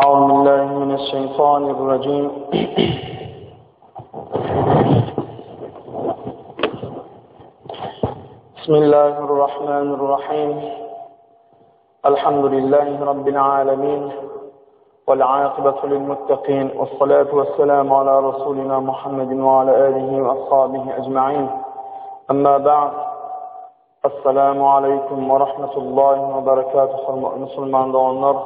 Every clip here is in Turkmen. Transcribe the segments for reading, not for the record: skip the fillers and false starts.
أعوذ بالله من الشيطان الرجيم بسم الله الرحمن الرحيم الحمد لله رب العالمين والعاقبة للمتقين والصلاة والسلام على رسولنا محمد وعلى آله وأصحابه أجمعين أما بعد Assalamu aleýkum we rahmetullahi we berekatuh hormatly musulman doganlar.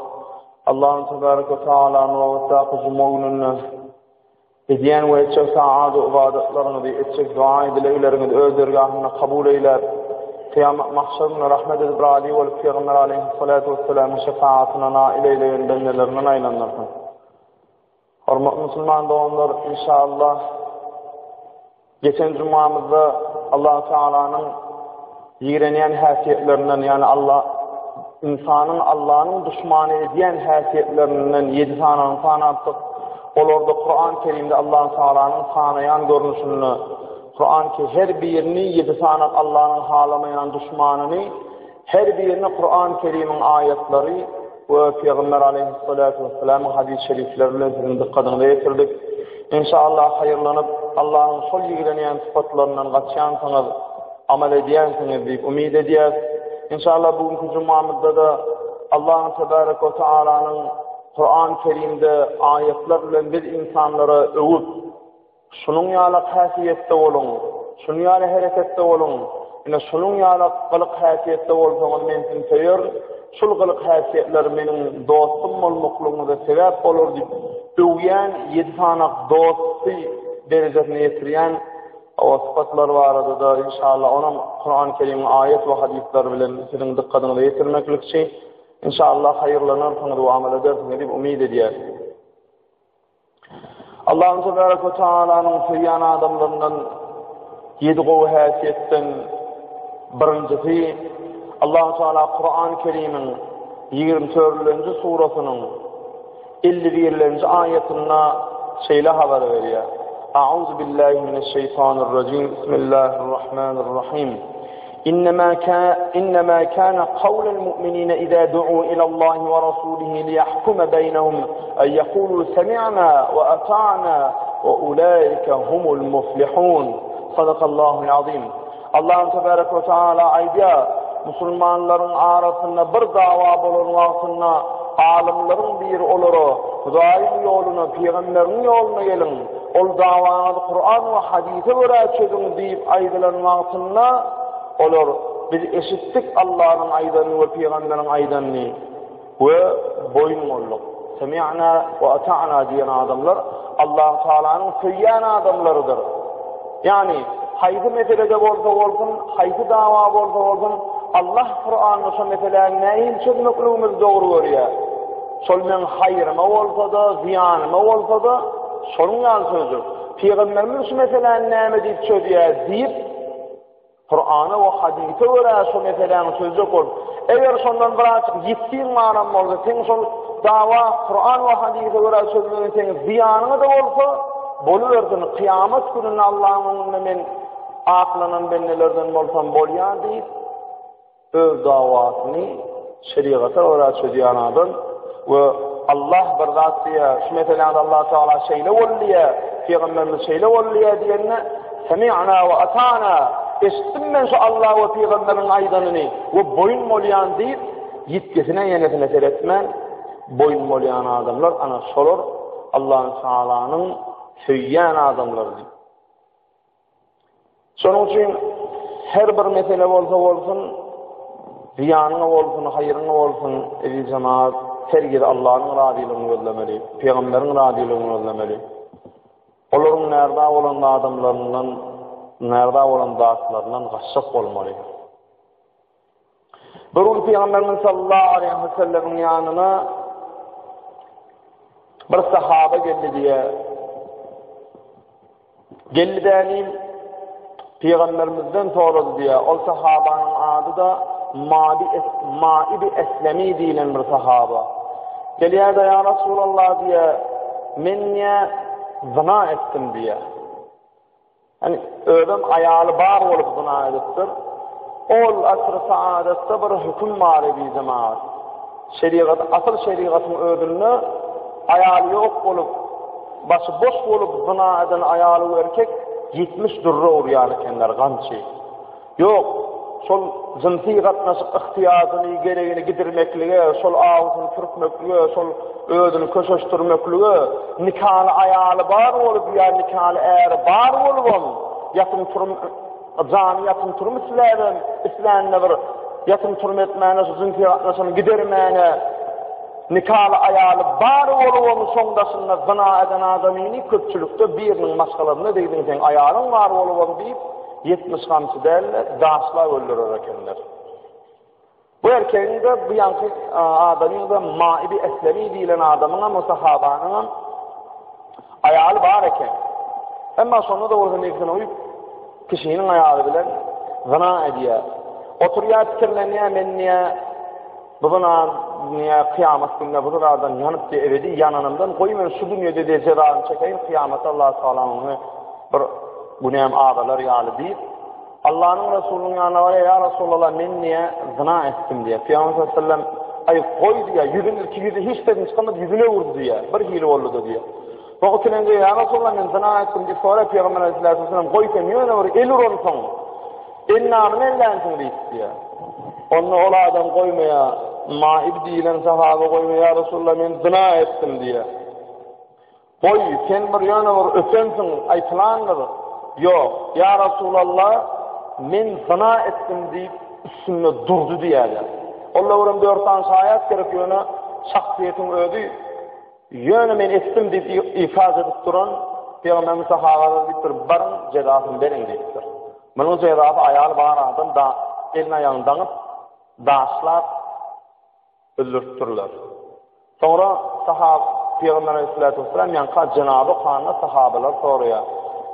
Allahyn tebarek we taala nobatdaky juma gününde edýän we etjek taat we ybadatlaryňyzy, etjek dua dilegleriňizi öz dergahynda kabul eýläp, kyýamat mahşer günü rahmet edip razy bolup Pygamber aleýhissalatu wessalamyň şefaatyna nail eýleýän bendelerinden aýlandyrsyn. Hormatly musulman doganlar, inşallah geçen jumamyzda Allah Taalanyň ýigrenýän häsiýetlerinden, ýagny Allah ynsanyň Allanyň duşmany edýän häsiýetlerinden 7 sanyny sanapdyk. Olarda Kur'an Kerimde Allah Taalanyň sanaýan görnüşinde Kur'an ki her birini 7 sany Allanyň halamaýan duşmanyny Her birine Kuran Kerimiň aýatlary we Pygamber aleýhissalatu wessalamyň hadys şerifleri bilen siziň dykgatyňyza ýetirdik. Inşallah haýyrlanyp, Allahyň şol ýigrenýän sypatlaryndan gaçýansyňyz, amal edýänsiňiz diýip umyt edýäs. Inşallah bu günki jumamyzda-da Allahyň tebarek we taalanyň Kuran Kerimde aýatlar bilen biz insanlara öwüp, Şunuň ýaly häsiýetde boluň, şunuň ýaly hereketde boluň, ine şunuň ýaly gylyk-häsiýetde bolsaňyz men sizi söýerin, şul gylyk-häsiýetler meniň dostum bolmaklygyňyza sebäp bolar diýip öwýän ýedi sany dosty derejesine ýetirýän o sypatlar barada-da inşallah onam Kurany Kerimiň aýat we hadyslary bilen siziň dykgatyňyza ýetirmeklikçi. Inşallah haýyrlanarsyňyz we amal edersiňiz diýip umyt edýäris. Allah'ın tebarek ve Taala'nın söýýän adamlaryndan ýedi gowy häsiýetden birinjisi Allah Teala Kur'an Kerimiň 24-nji surasynyň 51-nji aýatynda şeýle habar berýär. A'udhu billahi mineşşeýtanirrajim. Bismillahirrahmanirrahim. إنما كان, إنما كان قول المؤمنين إذا دعوا إلى الله ورسوله ليحكم بينهم أن يقولوا سمعنا وأطعنا وأولئك هم المفلحون صدق الله العظيم الله تبارك وتعالى aýdýar musulmanlaryň arasynda bir dawa bolan wagtynda alymlaryň biri olara Hudaýyň ýoluna, pygamberiň ýoluna geliň, Ol dawaňyzy Kuran we hadysa görä çözüň diýip aýdylan wagtynda, olar, Biz eşitdik Allanyň aýdanyny we pygamberiň aýdanyny we boýun bolduk. Semi'na we ata'na diýen adamlar Allahu Tagalanyň söýýän adamlarydyr. Ýagny, haýsy meselede bolsa bolsun, haýsy dawa bolsa bolsun, Allah Kuranda şo meseläni nähili çözmekligimizi dogry görýär. Şol meň haýryma bolsa-da, zyýanyma bolsa-da, şonuň ýaly çözjek. Pygamberimiz şu meseläni näme diýip çözýär diýip, Kur'ana we hadysa görä şu meseläni çözjek bolup, eger şondan birazjyk ýitgiň baram bolsa, seň şol dawa Kur'an we hadysa görä çözmegiň seň zyýanyňa-da bolsa, bolubersin, kyýamat gününde Allahyň öňünde men aklanan bendelerden bolsam bolýar diýip, öz dawasyny şerigata görä çözýän adam we Allah bir zat diýýär, şu meseläni Allah Teala şeýle boldy diýýär, pygamberimiz şeýle boldy diýýär diýende, semi'na we ata'na, eşitdim men şu Allah we pygamberiň aýdanyny we boýun bolýan diýip, ýitgisine ýenesine seretmän boýun bolýan adamlar ana şolar Allah Tealanyň söýýän adamlarydyr. Şonuň üçin her bir mesele bolsa bolsun, zyýanyňa bolsun, haýryňa bolsun, eziz jemaat, hergiz Allanyň razylygyny gözlemeli, pygamberiň razylygyny gözlemeli. Olaryň närza bolan adamlaryndan, närza bolan zatlaryndan gaçjak bolmaly. Bir gün Pygamberimiz sallallahu aleyhi ve sellemiň ýanyna. Bir sahaba geldi diýýär. Geldi dänim Pygamberimizden sorady diýýär. Ol sahabanyň ady-da Mabi es Maibi Eslemi diýlen bir sahaba. Gelýär-de ýa Resulallah diýýär, men diýýär zyna etdim diýýär. Ýani özem aýaly bar bolup zyna edipdir. Ol asyr saadatda bir höküm bar idi jemaat. Şerigat, asyl şerigatyň özünde aýaly ýok bolup, başy boş bolup zyna eden aýaly we erkek 70 dürre urýan ekenler gamçy. Ýok, şol jynsy gatnaşyk yhtyýajyny, geregini gidirmeklige, şol awusyny pürkmeklige, şol özüni köşeşdirmeklige nikaly aýaly bar bolup ýa nikaly äri bar bolubam ýatym-turum jany ýatym-turum isläbem, islände bir ýatym-turum etmäne, şu jynsy gatnaşygyny gidermäne nikaly aýaly bar bolubam şoň daşynda zyna eden adamyny köpçülikde biriniň maşgalasynda degdiň seň aýalyň bar bolubam diýip 70 gamçy däl-de, daşlap öldürer ekenler. Bu erkegiň-de, bu ýaňky adamyň-da Maibi Eslemi diýlen adamyňam, o sahabanyňam aýaly bar eken. Emma şonda-da bolsa nebsine uýup, kişiniň aýaly bilen zyna edýär. Oturýar, pikirlenýär, men diýýär, bu zyna diýýär, kyýamat gününe bu zynadan ýanyp diýýär, ebedi ýananymdan goý men şu dünýede diýýär, jezasyny çekeýin, kyýamatda Allah Tagalaň öňünde bir günäm azalar ýaly diýip, Allanyň Resulynyň ýanyna barýar, Ýa Resulallah, men diýýär, zyna etdim diýýär. Pygamber sallallahu aleyhi ve sellem, Aý, goý diýýär, ýüzüni ilki ýüzi hiç sesini çykarmady, ýüzüne urdy diýýär. Bir hili boldy-da diýýär. Soň ikilenji, Ýa Resulallah, men zyna etdim diýip soraýar, Pygamber aleyhissalatu goý sen ýöne bir el uransyň, endamyny ellänsiň diýip diýýär. Onda ol adam goýmaýar, Maib diýlen sahaba goýmaýar, Ýa Resulallah, men zyna etdim diýýär. Goý, sen bir ýöne bir ötensiň, aý pylandyr. Ýok, ýa Resulallah, men zyna etdim diýip üstünde durdy diýýärler. Onda görem dört sany şaýat gerek, ýöne şahsyýetiň özi ýöne men etdim diýip ikaz edip duran Pygamberimiz sahabalara diýipdir, baryň jezasyny beriň diýipdir. Munuň jezasy aýaly bar adam da elini aýagyny daňyp, daşlap öldüripdirler. Soňra sahab Pygamber aleyhissalatu vesselam ýaňka jenaby okanda sahabalar soraýar.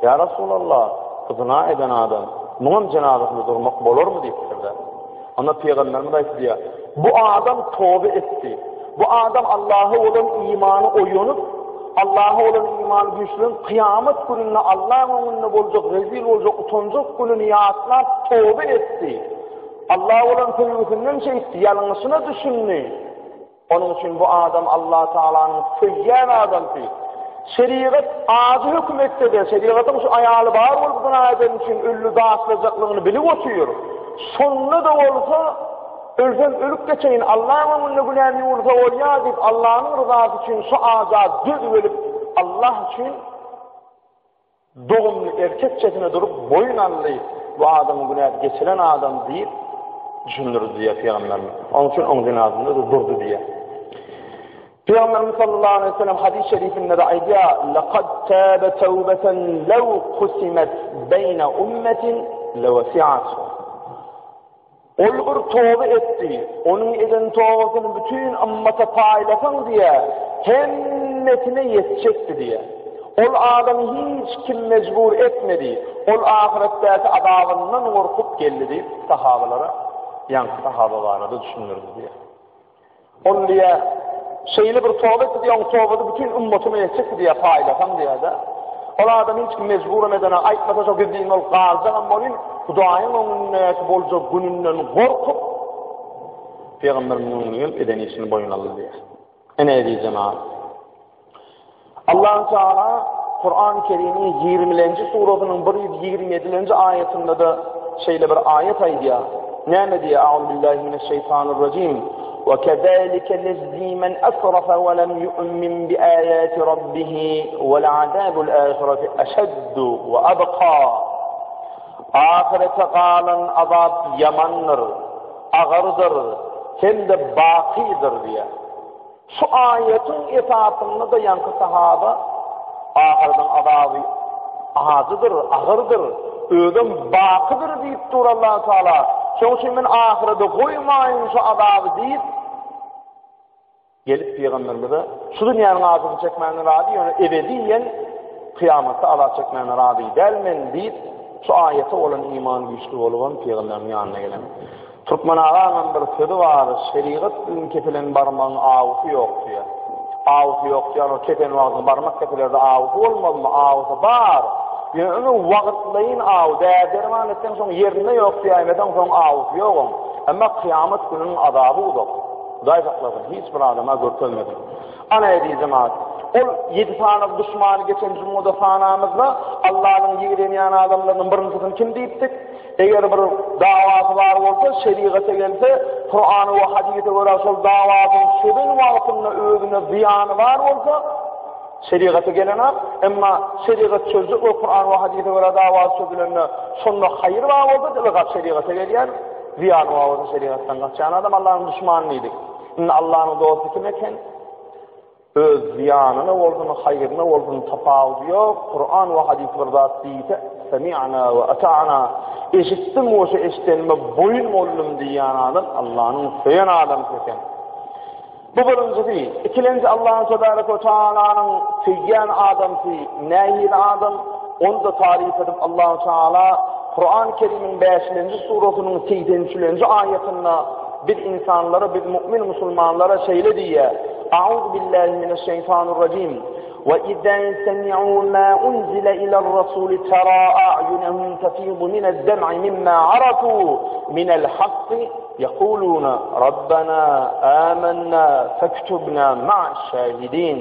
Ýa Resulallah, bu zyna eden adam, muňam jenazasynda durmak bolarmy diýipdirler. Onda Pygamberimiz aýtdy, bu adam toba etdi. Bu adam Allaha bolan imany oýanyp, Allaha bolan imany güýçlenip, kyýamat gününde Allahyň öňünde boljak, rezil boljak, utanjak gününi ýatlap toba etdi. Allaha bolan söýgüsinden şeýtdi, ýalňyşyna düşündi. Onuň üçin bu adam Allah Tagalanyň söýýän adamsy. Şerigat ajy höküm etse-de, şerigatyň şu aýaly bar bolup zyna edeni üçin ölli daşlajaklygyny bilip otyr. Şonda-da bolsa, ölsem ölüp geçeýin, Allaň öňünde günäm ýuwulsa bolýar diýip, Allanyň ryzasy üçin şu aja döz gelip, Allah üçin Dogumly erkekçesine durup boýun aldy, bu adamyň günäsi geçilen adam diýip düşündirdi diýýär Pygamberimiz. Onuň üçin oň jenazynda-da durdy diýýär. Pygamberimiz sallallahu aleyhi ve sellem hadys şerifinde-de aýdýar, "Laqad taba tawbatan law qusimat bayna ummatin lawasi'at." Ol bir toba etdi. Onuň eden tobasyny bütin ymmata paýlasaň diýýär, hemmesine ýetjekdi diýýär. Ol adamy hiç kim mejbur etmedi. Ol ahyretdäki azabyndan gorkup geldi diýip, sahabalara ýaňky sahaba barada düşündirdi diýýär. Ol diýýär, şeýle bir toba etdi diýýär, oň tobasy bütin ümmatyna ýetjekdi diýýär, paýlasaň diýýär-de. Ol adam hiç kim mejburam edenok, aýtmasa şo gizlin bolup galjagam bolyn, Hudaýyň öňündäki boljak gününden gorkup, pygamberimiziň öňüne gelip eden işini boýun aldy diýýär. Ene eziz jemagat. Allahu Teala Kur'an-ı Kerim'iň 20-nji surasynyň 127-nji aýatynda-da şeýle bir aýat aýdýar. Näme diýýär? Auzubillahi mineşşeýtanirrajim. Ve kezalike neczi men asrafa ve lem yu'min bi ayati rabbih vel azabul ahireti eşeddu ve abqa. Ahirete galan azap ýamandyr, agyrdyr hem-de bakydyr diýýär. Şu aýatyň esasynda-da ýaňky sahaba ahyrdyň azaby ajydyr, agyrdyr, özem bakydyr diýip dur Allah Taala. Şonuň üçin men ahyrada goýmaýyn şu azaby diýip. Gelip pygamberimize şu dünýäniň azyny çekmäne razy, ýöne ebediýen kyýamatda azap çekmäne razy däl men diýip, şu aýata bolan iman güýçli bolubam pygamberiň ýanyna gelen. Türkmen agaňam bir sözi bar, şerigat bilen kesilen barmagyň awusy ýok diýýär. Awusy ýok diýýär, o kesen wagtyň barmak kesilerde awusy bolmazmy? Awusy bar. Ýöne wagtlaýyn aw, däri-derman etseň soň ýerinde ýok diýäýmeseň soň awusy ýok oň. Emma kyýamat gününiň azaby uzak. Hudaý saklasyn, hiç bir adama görkezmesin. Ana eziz jemaat, ol ýedi sany duşmany geçen jumada sanamyzda Allanyň ýigrenýän adamlarynyň birinjisini kim diýipdik? Eger bir dawasy bar bolsa, şerigata gelse, Kurana we hadysa görä şol dawasyny çözen wagtynda özüne zyýany bar bolsa, Şerigata gelenok, emma şerigat çözjek we Kuran we hadysa görä dawa çözülende şonda haýyr bar bolsa ylgap şerigata gelýän, zyýany bar bolsa şerigatdan gaçýan adam Allanyň duşmany diýdik. Indi Allanyň dosty kim eken? Öz zyýanyna bolsun, haýryna bolsun tapawudy ýok, Kuran we hadys bir zat diýse, semi'na we ata'na, eşitdim we şu eşidenime boýun boldum diýýän adam Allanyň söýen adamsy eken. Bu birinjisi. Ikilenji Allahyň tebarek we taalanyň söýýän adamsy nähili adam? Ony-da taryp edip Allahu Taala Kuran Kerimiň bäşilenji surasynyň segsen üçülenji aýatynda biz insanlara, biz mu'min musulmanlara şeýle diýýär: A'uzu billahi mineşşeýtanirrajim. Ve iza semi'u ma unzile ile'r-rasuli tara a'yunahum tafidu mined-dem'i mimma arafu minel hakki Ýekuluna Rabbena âmennâ fektubnâ ma'aş-şâhidîn.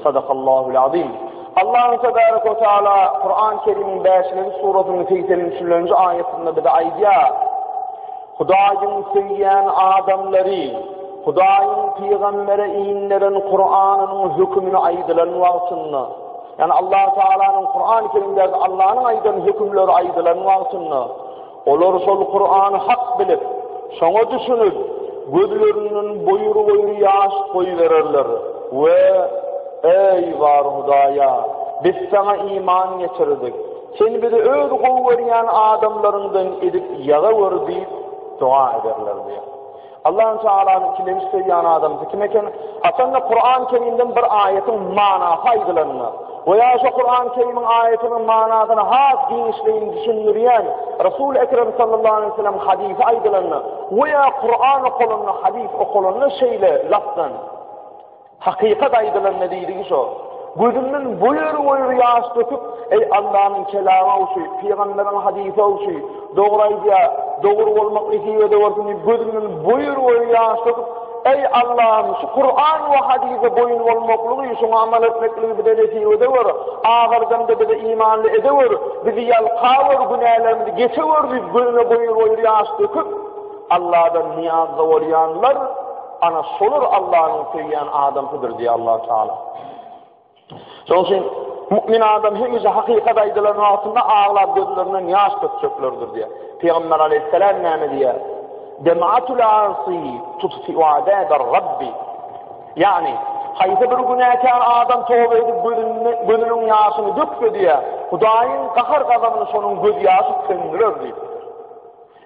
Sadakallahul azim. Allahu tebarek we taala Kur'an Kerimiň 5-nji surasynyň 83-nji aýatynda bize aýdýar. Hudaýyň söýýän adamlary, Hudaýyň pygambere inderen Kur'anynyň hökümini aýdylan wagtynda, ýagny Allah Taalanyň Kur'an Kerimdäki Allanyň aýdan hökümleri aýdylan wagtynda Olar şol Kurany hak bilip, şoňa düşünip, gözlerinden boýur-boýur ýaş goýbererler we, Eý, bar Hudaýa! Biz Saňa iman getirdik. Sen bizi Öz gowy görýän adamlaryňdan edip ýazawer diýip, doga ederler diýýär. Allahü Tealanyň ikilenç söýýän adamsy kim eken? Haçanda Kur'an Kerimden bir aýatyň manasy aýdylanda we ýa şo Kur'an Kerimiň aýatynyň manasyny has giňişleýin düşündirýän Resul Ekrem sallallahu aleyhi ve sellem hadysy aýdylanda we ýa Kur'an okalanda hadys okalanda şeýle lafzan Hakykat aýdylanda diýdigi şo. Gözünden boýur-boýur ýaş döküp, Eý, Allanyň kelamy-ow şu, pygamberiň hadysy-ow şu, dogry aýdýar, dogry bolmak nesip edewersin diýip, gözünden boýur-boýur ýaş döküp, Eý, Allahym, şu Kuran we hadysa boýun bolmaklygy, şoňa amal etmekligi bize nesip edewer, ahyrdamda bizi imanly edewer, bizi ýalkawer, günälerimizi geçewer diýip, gözüne boýur-boýur ýaş döküp, Alladan nyýazda bolýanlar, Ana şolar Allanyň söýýän adamsydyr diýýär Allah Taala. Şonuň üçin mu'min adam hemişe hakykat aýdylan wagtynda aglap gözlerinden ýaş dökjeklerdir diýýär. Pygamber aleyhisselam näme diýýär? Dem'atul asi tutfi'u azabar rabbi. Ýagny haýsy bir günäkär adam toba edip gözünde gözüniň ýaşyny dökse diýýär, Hudaýyň gahar gazabyny şonuň göz ýaşy söndürer diýip.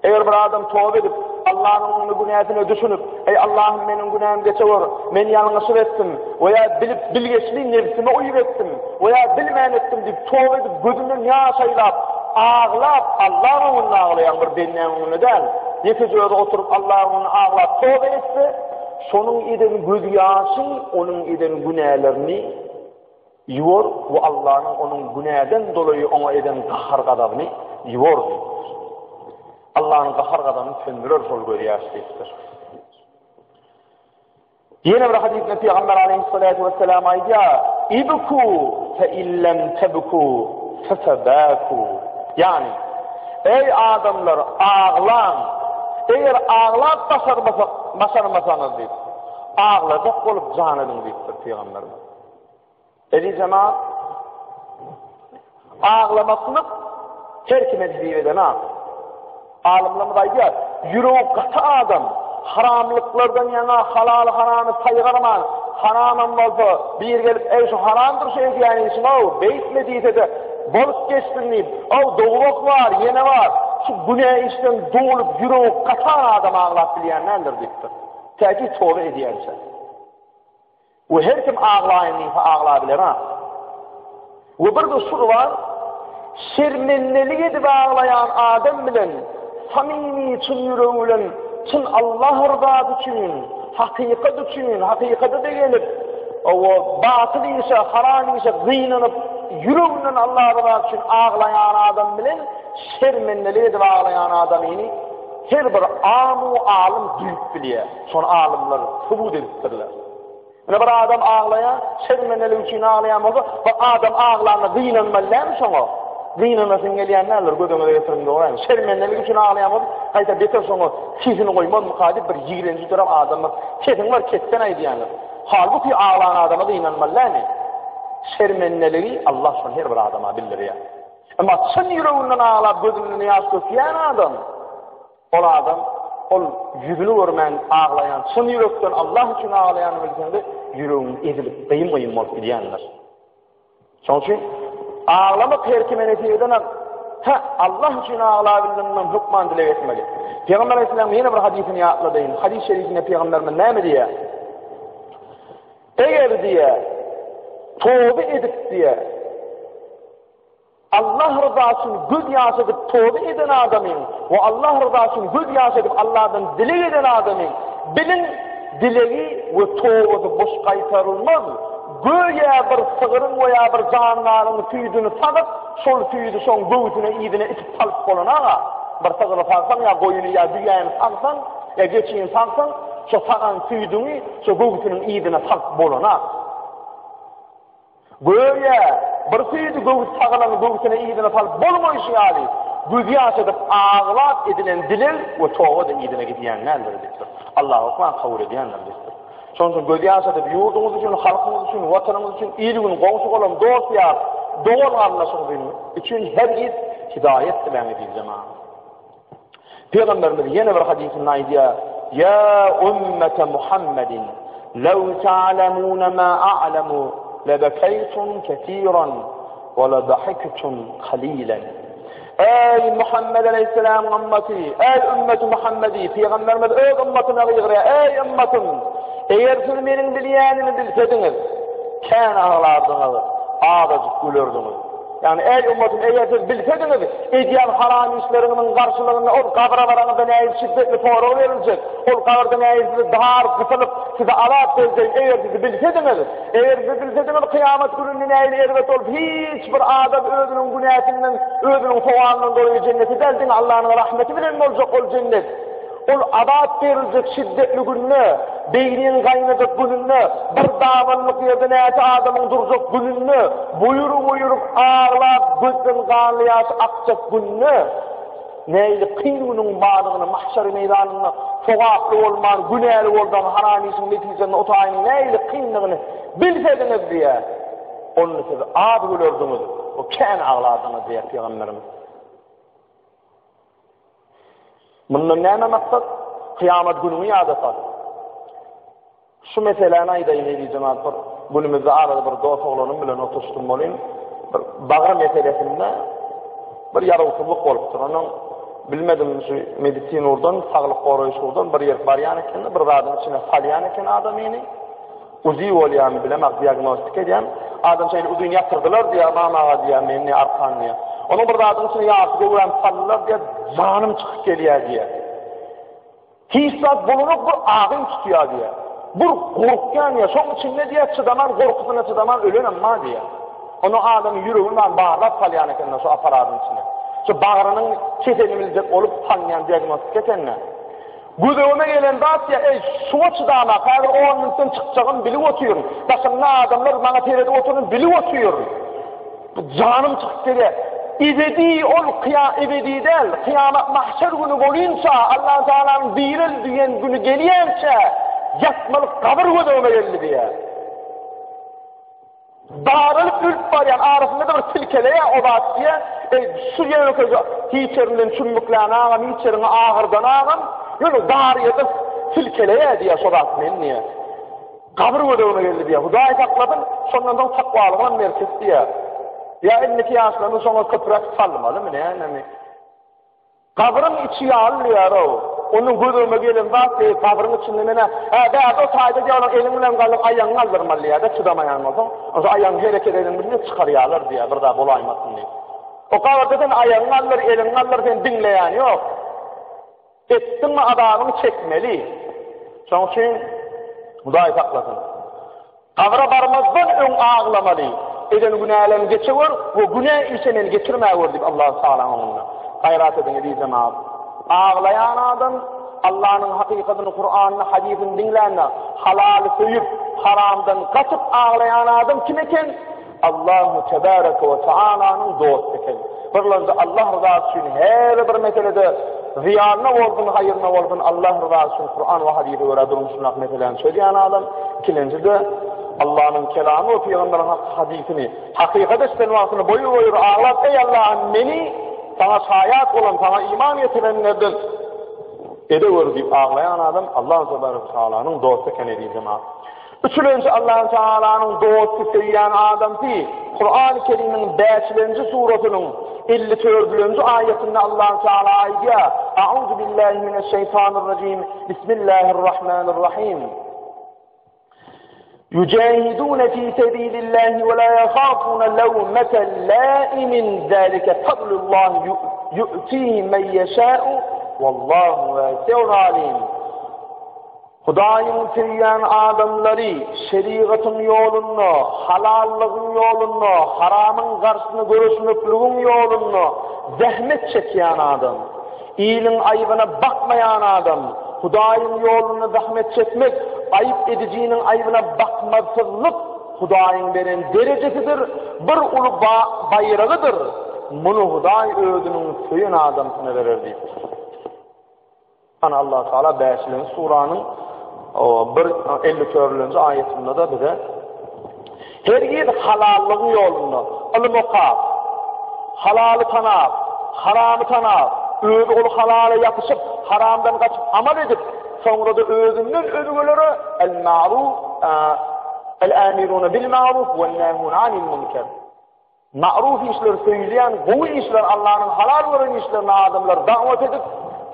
Eger bir adam toba edip, Allanyň öňünde günäsine düşünip, Eý, Allahym, meniň günämi geçewür, men ýalňyşyp etdim, we ýa bilip, bilgeşli nebsime uýup etdim, we ýa bilmän etdim diýip, toba edip, gözünden ýaş aýlap, aglap, Allaň öňünde aglaýaň, bir bendäň öňünde däl, ýekeje özi oturyp Allaň öňünde aglap toba etse, şonuň eden gözýaşy onuň eden günälerini Ýuwar we Allanyň onuň günäden dolaýy oňa eden gahar-gazabyny ýuwar diýipdir. Allanyň gahar-gazabyny söndürer şol gözýaş diýipdir. Ýene bir hadysda Pygamber aleyhissalatu vesselam aýdýar: "Ibku fe illem tebku fetebaku." Ýagny, eý adamlar, aglaň. Eger aglap başarmasak, başarmasaňyz diýip, aglajak bolup jan ediň diýipdir Pygamberimiz. Eziz jemaat, aglamaklyk her kime nesip edenak. Alymlarymyz aýdýar, ýüregi gaty adam haramlyklardan ýaňa halal-haramy saýgarman, haramam bolsa, biri gelip, eý şu haramdyr şu edýän işiň-ow, beýtme diýse-de, bolup geçsin diýip, ow dowzah bar, ýene bar, şu günä işden dolup ýüregi gatan adam aglap bilýän däldir diýipdir. Täki toba edýänçä. We her kim aglaýyn diýse aglabiler-a. We bir-de şu bar, şermendelik edip aglaýan adam bilen samimi çyn ýüregi bilen çyn Allah ryzasy üçin, hakykat üçin, hakykata begenip, owa batyl işe, haram işe gynanyp, ýüreginden Allah ryzasy üçin aglaýan adam bilen şermendelik edip aglaýan adamyny her bir amu alym duýup bilýär. Şony alymlar subut edipdirler. Ine bir adam aglaýar, şermendelik üçin aglaýan bolsa, bir adam aglanda gynanmaly dälmi şoňa? Gynanasyň gelýän däldir, göz öňüne getiriň dogry. Şermendelik üçin aglaýan bolsa, gaýta beter şoňa sesini goýmazmyka diýip bir ýigrenji dörap adamlar sesiň bar kesden aýdýanlar. Halbuki aglan adama gynanmaly dälmi? Şermendeligi Allah şony her bir adama bildirýär. Emma çyn ýüreginden aglap gözünden ýaş dökýän adam Ol adam, ol ýüzüni görmän aglaýan, çyn ýürekden Allah üçin aglaýanyny bilseňde, ýüregiň ezilip, gyýym-gyýym bolup gidýändir. Şonuň üçin aglamak her kime nesip edenak. Hä, Allah üçin aglabildiňmi, hökman dileg etmeli. Pygamber Aleyhisselam ýene bir hadysyny ýatladaýyn. Hadys şerifinde pygamberimiz näme diýýär? Eger diýýär, toba edip diýýär, Allah ryzasy üçin göz ýaş edip toba eden adamyň we Allah ryzasy üçin göz ýaş edip Allahdan dileg eden adamyň biliň dilegi we tobasy boş gaýtarylmaz. Göýä bir sygryň we ýa bir jandaryň süýdüni sagyp, şol süýdi şoň göwsüne yzyna itip salyp bolan aga. Bir sygry sagsaň ýa goýuny ýa düýäni sagsaň, ýa geçini sagsaň, şo sagan süýdüňi şo göwsüniň yzyna salyp bolan-a. Göýä, bir süýdi göwüs sagylany göwsüne yzyna salyp bolmaýşy ýaly, gözýaş edip aglap edilen dileg we toba-da yzyna gidýän däldir diýipdir. Allah hökman kabul edýändir diýipdir. Şonuň üçin gözýaş edip ýurduňyz üçin, halkyňyz üçin, watanyňyz üçin, il-gün, goňşy-golam, dost-ýar, dogan-garyndaşyňyz üçin hergiz hidaýat diläň eziz jemagat. Pygamberimiz ýene bir hadysynda aýdýar: "Ýa ummete Muhammedin, law ta'lamuna ma a'lamu labakaytum kesiran we ladahiktum qalilan." Eý Muhammed aleyhisselamyň ümmaty, eý ümmeti Muhammedi, Pygamberimiz öz ümmatyna gygyrýar: "Eý ümmatym, eger siz meniň bilýänimi bilsediňiz, kän aglardyňyz, azajyk gülerdiňiz." Ýagny, eý ümmatym, eger siz bilsediňiz, edýän haram işleriňiziň garşylygynda ol gabra baraňyzda nähili şiddetli sorag beriljek, ol gabyrda nähili sizi dar gysylyp, size azap berjegini eger siz bilsediňiz, eger siz bilsediňiz kyýamat gününde nähili erbet bolup, hiç bir adam özüniň günäsinden, özüniň sogabyndan doýy jenneti däl, diňe Allanyň rahmeti bilen boljak ol jennet. Ol azap beriljek şiddetli günde, beýniň gaýnajak gününde, bir dabanlyk ýerde näçe adamyň durjak gününde, buýrup-buýrup aglap, gözden ganly ýaş akjak günde, nähili kyn günüň bardygyny mahşer meýdanynda sogaply bolman, günäli bolsaň, haram işiň netijesinde o taýynyň nähili kyndygyny bilsediňiz diýýär. Onda siz az gülerdiňiz we kän aglardyňyz diýýär pygamberimiz. Mundan näme maksat? Kyýamat günüňi ýada sal. Şu meseläni aýdaýyn eziz jemagat bir günümizde arada bir dost oglanym bilen oturyşdym welin bir bagyr meselesinde bir ýarawsyzlyk bolupdyr. Onuň bilmedim şu medisina ugurdan, saglyk goraýyş ugurdan bir ýer barýan eken, bir zadyň içine salýan eken adamyny. Uzi bolýamy bilemok diagnostika edýän. Adam şeýle uzyn ýatyrdylar diýýär, mama aga diýýär, men diýýär arkan diýýär. Onuň bir zadyň içine ýarty göwrämi saldylar diýýär, janym çykyp gelýär diýýär. Hiç zat bolanok bir agym tutýar diýýär. Bir gorkýan diýýär, şoň içinde diýýär çydaman gorkusyna çydaman ölenem bar diýýär. Onuň adamyň ýüregini bar barlap salýan ekenler şu apparadyň içine. Şu bagrynyň keselini biljek bolup salynýan diagnostika ekende. Göz öňüme gelen zat ýa, eý, şuňa çydamak, häzir on minutdan çykjagymy bilip otyryn. Daşymda adamlar maňa seredip oturyny bilip otyryn. Janym çykyp gelýär. Ebedi ol kyýa ebedi däl, kyýamat mahşer güni bolynça, Allatagalanyň direl diýen güni gelýänçä ýatmalyk gabyr göz öňüme geldi diýýär. Daralyp ölüp barýan arasynda-da bir silkeleýär o zat diýýär. Eý, şu ýönekeýje hiç ýerinden çümmüklän agam, hiç ýeriňi agyrdan agam, ýöne dar ýerde silkeleýär diýýär şo zat meni diýýär. Gabyr göz öňüme geldi diýýär. Hudaý saklasyn, şondan soň takwalygam berkit diýýär. Ýa indiki ýaşlarymyz şoňa köpräk salmalymy, nämemi? Gabryň içi ýaly diýýär-ow. Onuň göz öňüme gelen zat diý, gabryň içinde menä, hä, bärde o taýda diýýär, onuň eliň bilen galyp aýagyňy galdyrmaly diýýär-de, çydamaýan bolsaň. Onsoň aýagyňy hereket ediň bilen çykarýarlar diýýär, bir zat bolaýmasyn diýip. O gabyrda sen aýagyňy galdyr, eliňi galdyr, seni diňleýän ýok. Etdiňmi azabyňy çekmeli. Şonuň üçin Hudaý saklasyn. Gabra barmazdan öň aglamaly. Eden günälerimi geçewür we günä işe meni getirmäwür diýip Allahu Tagalaň öňünde. Gaýrat ediň eziz jemagat. Aglaýan adam Allanyň hakykatyny Kuranyny hadysyny diňlände halaly söýüp haramdan gaçyp aglaýan adam kim eken? Allahu tebareke we taalanyň dosty eken. Birlenji Allah ryzasy üçin her bir meselede zyýanyna bolsun, haýryna bolsun Allah ryzasy üçin Kuran we hadysa görä durmuşyndaky meseläni çözýän adam. Ikilenji-de Allanyň kelamy we pygamberiň hak hadysyny hakykat eşiden wagtynda boýur-boýur aglap, Eý Allahym meni saňa şaýat bolan, saňa iman getirenlerden edewür diýip aglaýan adam Allahu tebareke we taalanyň dosty eken eziz jemagat. Üçülenji Allahu Tagalanyň dosty söýýän adamsy Kurany Kerimiň bäşilenji surasynyň 54-nji aýatynda Allahu Taala aýdýar: A'uzu billahi mineşşeýtanirrajim. Bismillahirrahmanirrahim. Yujahidun fi sabilillahi we la yakhafun lawmata laimin zalika fadlullahi yu'tihi men yasha'u wallahu wasi'un alim. Hudaýyň söýýän adamlary şerigatyň ýolunda, halallygyň ýolunda, haramyň garşysyna göreşmekligiň ýolunda zähmet çekýän adam, iliň aýbyna bakmaýan adam, Hudaýyň ýolunda zähmet çekmek, aýyp edijiniň aýbyna bakmazsyzlyk Hudaýyň beren derejesidir, bir uly baýragydyr, muny Hudaý özüniň söýen adamsyna berer diýipdir. Ana Allah Taala bäşilenji suranyň bir 54-nji aýatynda-da bize hergiz halallygyň ýolunda ylym okap, halaly tanap, haramy tanap, özi ol halala ýapyşyp, haramdan gaçyp amal edip, soňra-da özünden özgelere el-ma'ruf, el-amiruna bil-ma'ruf we-nahuna anil munkar. Ma'ruf işler söýülýän gowy işler Allanyň halal gören işlerine adamlary dawat edip,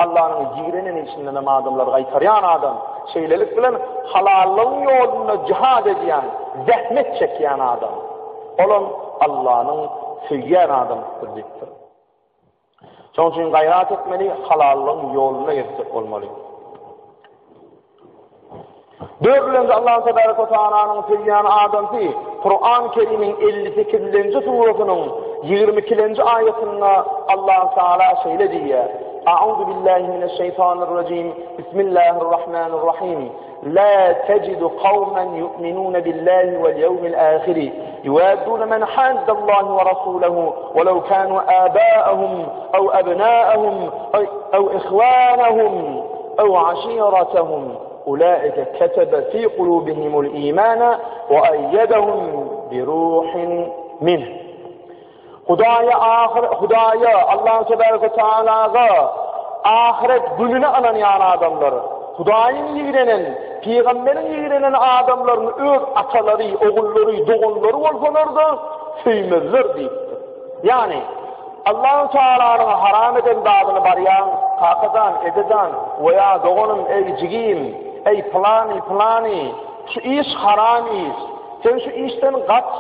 Allanyň ýigrenen işindenem adamlary gaýtarýan adam, şeýlelik bilen halallygyň ýolunda jihad edýän, zähmet çekýän adam, olam Allanyň söýýän adamsydyr diýipdir. Şonuň üçin gaýrat etmeli, halallygyň ýolunda gezjek bolmaly. Dördülenji Allahu tebarek we taalanyň söýýän adamsy Kur'an Kerimiň 58-nji surasynyň 22-nji aýatynda Allahu Taala şeýle diýýär: A'udhu billahi mineşşeýtanirrajim. Bismillahirrahmanirrahim. La tecidu kavmen yu'minun billahi vel yevmil ahir yuwaddun men haddallahi ve rasulehu ve lev kanu aba'ahum ev ebna'ahum ev ihvanahum ev aşiretahum ulaike ketebe fi kulubihimul imana ve eyyedahum bi ruhin minh. Hudaýa ahyr Hudaýa Allahu tebaraka taalaga ahyret gününe ynanýan adamlar, Hudaýyň ýigrenen, pygamberiň ýigrenen adamlaryny öz atalary, ogullary, doganlary bolsalar-da söýmezler diýipdir. Ýagny Allahu Taalanyň haram eden zadyny barýaň, kakajan, ejejan, we ýa doganym, eý jigim, eý pylany, pylany, şu iş haram iş. Sen şu işden gaç.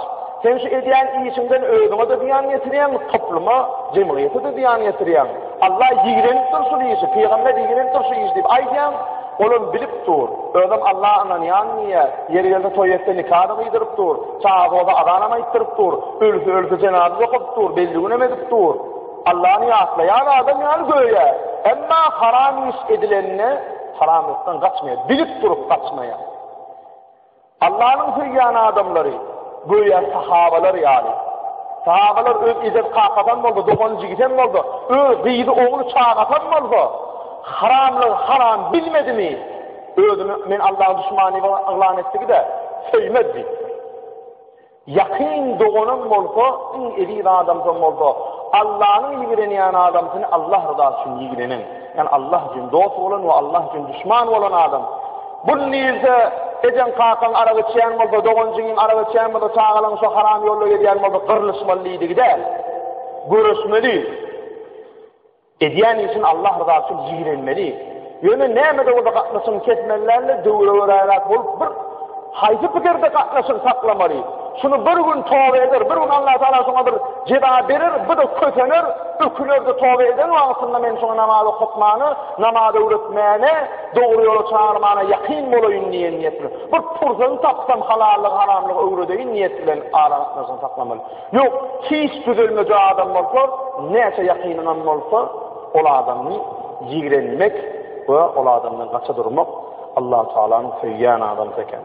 Sen şu edýän işiňden özüňe-de zyýan getirýäň, topluma, jemgyýete-de zyýan getirýäň. Allah ýigrenip dur şul işi, pygamber ýigrenip dur şu işi diýip aýdýaň, olam bilip dur. Özem Allaha ynanýan diýýär. Ýeri gelse toý etse nika-da gyýdyryp dur. Çagasy bolsa azanam aýtdyryp dur. Ölse ölse jenaza-da okadyp dur, belli günem edip dur. Allany ýatlaýan adam ýaly göýä. Emma haram iş edilende haramlykdan gaçmaýar, bilip durup gaçmaýar. Allanyň söýýän adamlary, göýä sahabalar ýaly. Sahabalar öz ejesi kakasam bolsa, dogany jigisem bolsa, öz gyzy, ogly, çagasam bolsa, haramlygy haram bilmedimi, özüni men Allaň duşmany diýip yglan etdigi-de, söýmez diýipdir. Ýakyn doganam bolsa, iň eziz adamsam bolsa, Allanyň ýigrenýän adamsyny Allah ryzasy üçin ýigrenen, ýagny Allah üçin dost bolan we Allah üçin duşman bolan adam. Bu diýilse, ejeň kakaň arak içýän bolsa, dogan jigiň arak içýän bolsa, çagalaň şo haram ýolda gezýän bolsa, gyrlyşmaly diýdigi däl. Göreşmeli. Edýän işini Allah ryzasy üçin ýigrenmeli. Ýöne näme-de bolsa gatnaşygyny kesmeli däl-de, döwre göräräk bolup bir haýsy pikirde gatnaşygy saklamaly. Şuny bir gün toba eder, bir gün Allah Tagala şoňa bir jeza berer, bu-da kösener, öküner-de toba eden wagtynda men şoňa namaz okatmana, namaz öwretmäne, dogry ýola çagyrmana ýakyn bolaýyn diýen niýet bilen. Bir pursaty tapsam halallygy, haramlygy öwredeýin niýet bilen aragatnaşygy saklamaly. Ýok, hiç düzelmejek adam bolsa, näçe ýakynyňam bolsa, ol adamyny ýigrenmek we ol adamdan gaça durmak Allahu Tagalanyň söýýän adamsy eken.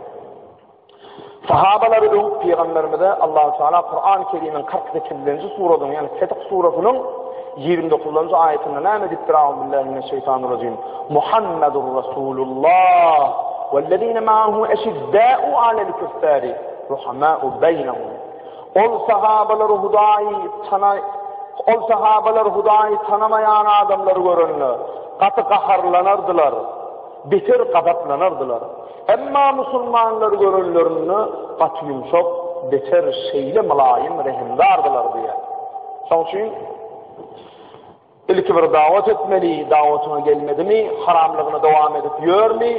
Sahabalary öwüp pygamberimize Allahu Taala Kur'an-ı Kerim'iň 48-nji suratynyň, ýagny Fetih suratynyň 29-njy aýatynda näme diýipdir? Auzubillahi mineşşeýtanirrajim. Muhammedur Rasulullah wellezine ma'ahu eşiddâ'u alel küffâri ruhamâ'u beynehum. Ol sahabalar Hudaýy tana Ol sahabalar Hudaýy tanamaýan adamlary görende, gaty gaharlanardylar, beter gazaplanardylar. Emma musulmanlary görenlerinde gaty ýumşak, beter şeýle mylaýym, rehimdardylar diýýär. Şonuň üçin Ilki bir dawat etmeli, dawatyňa gelmedimi, haramlygyny dowam edip ýörmi?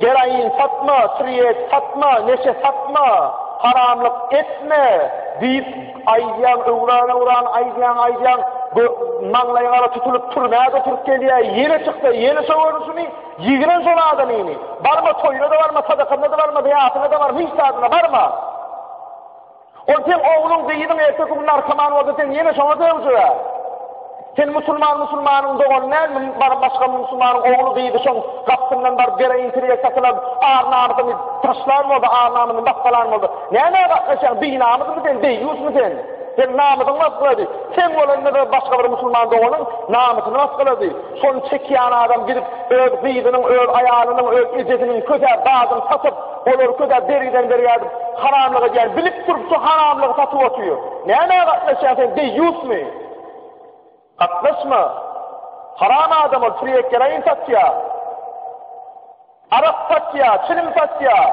Geroin satma, tirýek satma, neşe satma, haramlyk etme diýip aýdýaň, öwran-öwran aýdýaň, aýdýaň, maňlaýyň ala tutulyp türmä-de oturyp gelýär, ýene çyksa, ýene şo görnüşini, ýigren şol adamyny. Barma toýuna-da barma, sadakasyna-da barma, zyýatyna-da barma, hiç zadyna barma. Ol seň ogluň, gyzyň erteki gün narkoman bolsa sen ýene şoňa sögjeg-ä. Sen musulman musulmanyň dogany dälmi, baryp başga musulmanyň ogly, gyzy şoň gapysyndan baryp geroin tirýek satylan ar-namysyny taşlan bolsa, ar-namysyny basgalan bolsa, nämä gatnaşýaň, binamysmy sen, deýýusmy sen? Seň namysyňy basgylady. Seň bolanda-da başga bir musulman doganyň namysyny basgylady. Şony çekýän adam gidip öz gyzynyň, öz aýalynyň, öz ejesiniň kösä zadyny satyp, olary kösä bergiden bergä edip, haramlyk edýän, bilip durup şu haramlygy satyp otyr. Nämä gatnaşýaň sen, deýýusmy? Gatnaşma. Haram adam ol, tirýek geroin satýar. Arak satýar, çilim satýar.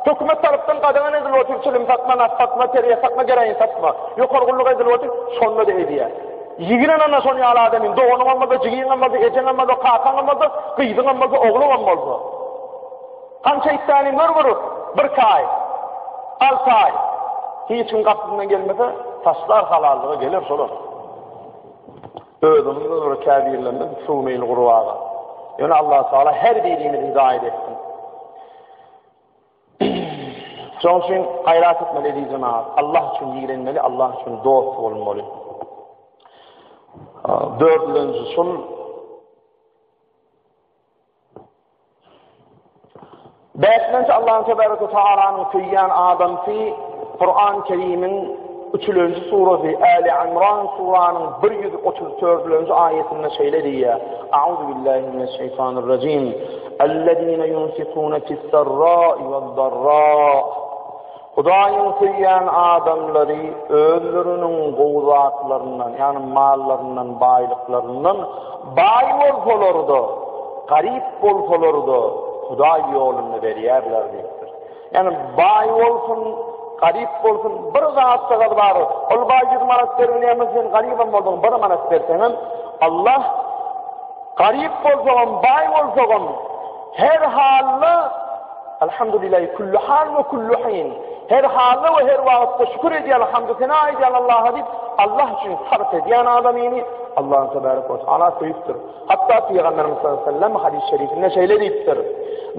Hökümet tarapdan gadagan edilip otyr, çilim satma, nas satma, terýek satma, geroin satma. Ýokary gulluk edilip otyr, şonda-da edýär. Ýigren ana şon ýaly adamyň, doganyňam bolsa, jigiňem bolsa, ejeňem bolsa, kakaňam bolsa, gyzyňam bolsa, ogluňam bolsa. Gança itdäni gör bir, birki aý, alty aý. Hiç kim gapysyndan gelmese, taşlar halallyga geler şolar. Özümiz bir käbirlerimiz suw meýil gurbaga. Ýöne Allah Taala her birimizi hidaýet etsin. Şonuň üçin gaýrat etmeli eziz jemagat. Allah üçin ýigrenmeli, Allah üçin dost bolmaly. Dördünji şul Bäşlenji Allah'ın tebarek ve taala'nın söýýän adamsy Kur'an-ı Kerim'in üçülenji surasy Ali İmran suranyň 134-nji aýatynda şeýle diýýär. A'udhu billahi mineşşeýtanirrajim. Ellezine yunfikune fi's-sarra'i ve'd-darra. Hudaýyň söýýän adamlary özleriniň gowy zatlaryndan, ýagny mallaryndan, baýlyklaryndan baý bolsalar-da, garyp bolsalar-da, Hudaý ýolunda berýärler diýipdir. Ýagny baý bolsun, garyp bolsun, bir zatjagaz bar. Ol baý 100 manat berip bilýän bolsa, sen garybam bolsaň, bir manat berseňem, Allah garyp bolsagam, baý bolsagam, her halda Elhamdülillahi külli hal we külli hin. Her halda we her wagtda şükür edýän, hamdy sena aýdýan Allaha diýip, Allah üçin sarp edýän adamyny Allah tebarek we taala söýüpdir. Hatda Pygamberimiz sallallahu aleyhi ve sellem hadis-i şerifinde şeýle diýipdir.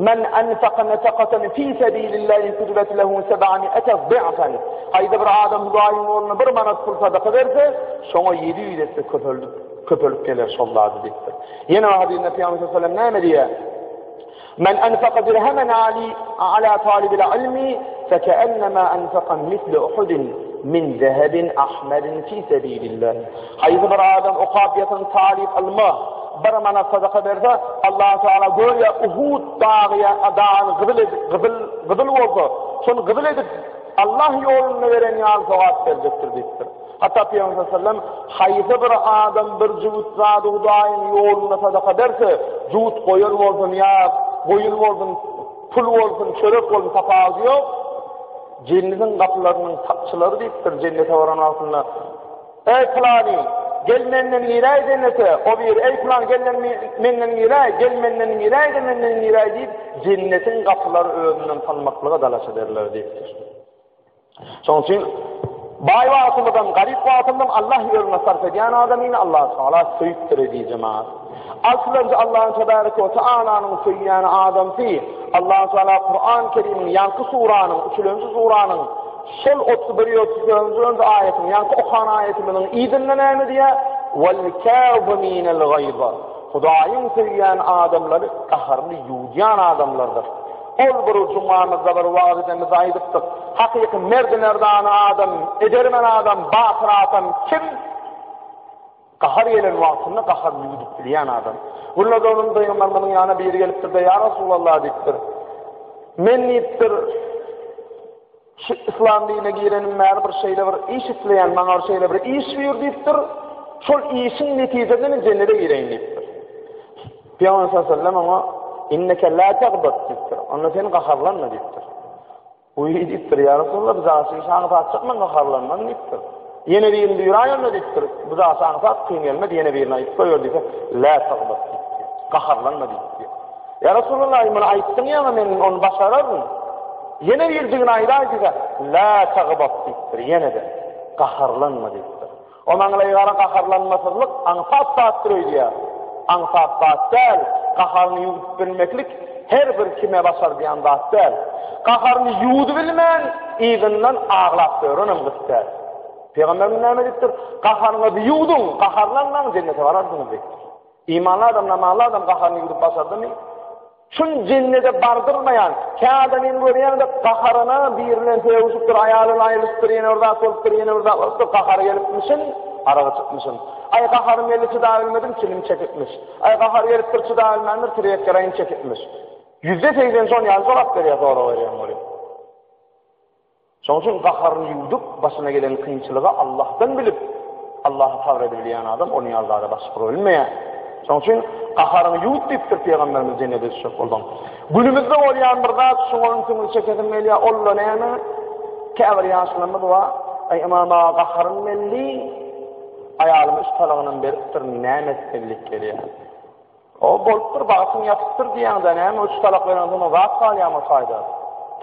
Men enfaka nefakatan fi sabilillahi kutibat lehu seb'ami'ete zi'fen. Haýsy bir adam Hudaýyň ýolunda bir manat pul sadaka berse, şoňa 700 esse köpeldip, köpelip geler şol zady diýipdir. Ýene bir hadysda Pygamber sallallahu aleyhi ve sellem näme diýýär? Men enfaka dirhemen ali ala talibil ilmi fekeennema enfaka misle Uhudin min zehebin ahmerin fi sebilillah. Haýsy bir adam okap ýatan talyp ylma bir manat sadaka berse, Allah Teala göýä Uhud dagy dagyny gyzyl edip, gyzyl gyzyl bolsa, şony gyzyl edip Allah ýolunda beren ýaly sogap berjekdir diýipdir. Hatda Pygamber sallallahu aleyhi ve sellem haýsy bir adam bir jübüt zady Hudaýyň ýolunda sadaka berse, jübüt goýan bolsun ýa goýun bolsun, pul bolsun, çörek bolsun tapawudy ýok. Jennetiň gapylarynyň sakçylary diýipdir, jennete baran wagtynda, Eý pylany, Gel menden giräý jennete, o biri, Eý pylan gel menden giräý, gel menden giräý-de menden giräý diýip, jennetiň gapylary özünden salmaklyga dalaş ederler diýipdir. Şonuň üçin baý wagtymyzam, garyp wagtymyzam Allah ýolunda sarp edýän adamyny Allah Taala söýüpdir eziz jemaat. Altynjy Allahyň tebareke we taalanyň söýýän adamsy Allah Taala Kuran Kerimiň ýaňky suranyň, üçülenji suranyň şol 31 34-nji aýatyň, ýaňky okan aýatymyzyň yzynda näme diýýär? Wal kaziminel gaýza. Hudaýyň söýýän adamlary gaharyny ýuwudýan adamlardyr. Ol bir jumamyzda bir wagyz edemizde aýdypdyk. Hakyky merdi-merdana adam, edermen adam, batyr adam kim? Gahar gelen wagtynda gaharyny ýuwdup bilýän adam. Günlerde onuň pygamberimiziň ýanyna biri gelipdir-de, Ýa Resulallah diýipdir. Men diýipdir, şu yslam dinine girenim bäri bir şeýle bir iş isleýän, maňa bir şeýle bir iş buýur diýipdir. Şol işiň netijesinde men jennete gireýin diýipdir. Pygamber sallallahu aleyhi ve sellem oňa inneke la tagdab diýipdir. Onda sen gaharlanma diýipdir. Wiý diýipdir, Ýa Resulallah, bu daşy iş aňsatjak, men gaharlanman diýipdir. Ýene birini buýraý onda diýipdir. Bu daşy aňsat, kyn gelmez, ýene birini aýdyp goýber diýse, Lä tagdab diýipdir. Gaharlanma diýipdir. Ýa Resulallah, muny aýtdyň ýaňy, men ony başararyn. Ýene birjigini aýdaý diýse, Lä tagdab diýipdir, ýene-de gaharlanma diýipdir. O maňlaýgara gaharlanmasyzlyk aňsat zatdyr öýdýär. Aňsat zat däl, gaharyny ýuwdup bilmeklik her bir kime başardýan zat däl. Gaharyny ýuwdubilmän, yzyndan aglap ýörenem gyt däl. Pygamberimiz näme diýipdir? Gaharyňyzy ýuwduň, gaharlanmaň, jennete bararsyňyz diýipdir. Imanly adam, namazly adam gaharyny ýuwdup başardymy? Şun jennede bardyrmaýan, kä adamyny görýäňde gaharyna biri bilen sögüşipdir, aýaly bilen aýrylyşypdyr, ýene bir zat bolupdyr, ýene bir zat bolupdyr, gahary gelipmişin, arak içipmişin. Aý gaharym geldi çydabilmedim, çilim çekipmiş. Aý gahary gelipdir çydabilmändir, tirýek-geraýyn çekipmiş. 80% şon ýaly jogap berýär sorag berýän welin. Şonuň üçin gaharyny ýuwdup, başyna gelen kynçylygy Allahdan bilip, Allaha sabyr edibilýän adam onuň ýaly zada baş urup bilmeýär. Şonuň üçin gaharyňy ýuwut diýipdir Pygamberimiz jennete düşjek bolsaň. Günümizde bolýan bir zat, şuňa ünsüňizi çekesim gelýär, ol-da näme? Käbir ýaşlarymyz bar, Aý ymam aga gaharym geldi, aýalym üç talagynam beripdir, näme etsem diýip gelýär. O bolupdyr, bagtyň ýatypdyr diýýäňdä, näme üç talak berensoň zat galýarmy o taýda?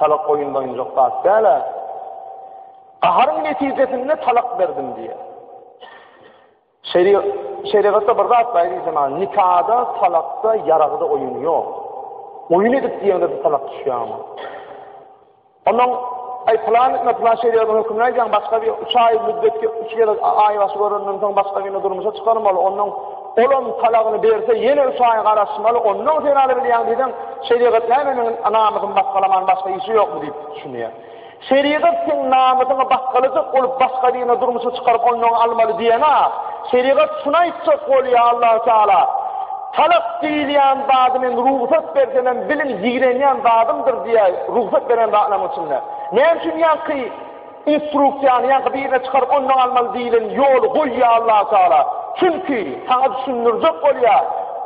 Talak oýunda oýunjak zat däl-ä. Gaharyň netijesinde talak berdim diýýär. Şerigatda bir zat bar diýsem, nikada, talakda, ýaragda oýun ýok. Oýun edip diýeňde talak düşýärmi? Ondan aý pylan etme pylan şerigatyň hökümini aýdýaň başga bir üç aý müddet üç gezek aý başy görenden soň başga birine durmuşa çykarmaly ondan olam talagyny berse ýene üç aý garaşmaly ondan sen alabilýäň diýseň şerigat näme meniň namysymy basgalaman başga işi ýokmy diýip düşünýär. Şerigat seň namysyňy basgalajak bolup başga birine durmuşa çykaryp ondan almaly diýena. Şerigat şuny aýtjak bolýar Allahu Teala. Talak diýilýän zady men rugsat bersemem biliň ýigrenýän zadymdyr diýýär rugsat beren zatlaryň içinde. Näme üçin ýaňky instruksiýany ýaňky birine çykaryp ondan almaly diýilen ýoly goýýar Allahu Teala? Çünki saňa düşündirjek bolýar.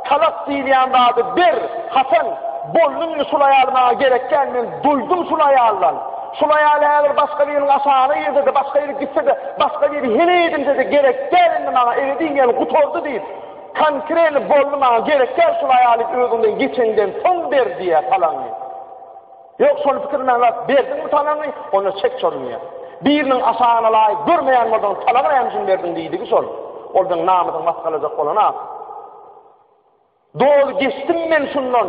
Talak diýilýän zady ber, haçan boldy indi şul aýal maňa gerek däl men doýdum şul aýaldan. Şul aýal häzir başga biriniň aşagyna girse-de başga ýere gitse-de başga biri heleý edinse-de gerek däl indi maňa ebedi ýaly gutardy diýip Konkreni boldy maňa gerek däl şul aýaly özüňden geçeňden soň ber diýýär talaňy. Ýok şony pikirmän zat berdiňmi talaňy onda çek şony diýýär. Biriniň aşagyna laýyk görmeýän bolsaň talaňy näme üçin berdiň diýdigi şol. Ol seň namysyňy masgalajak bolana. Doly geçdim men şundan.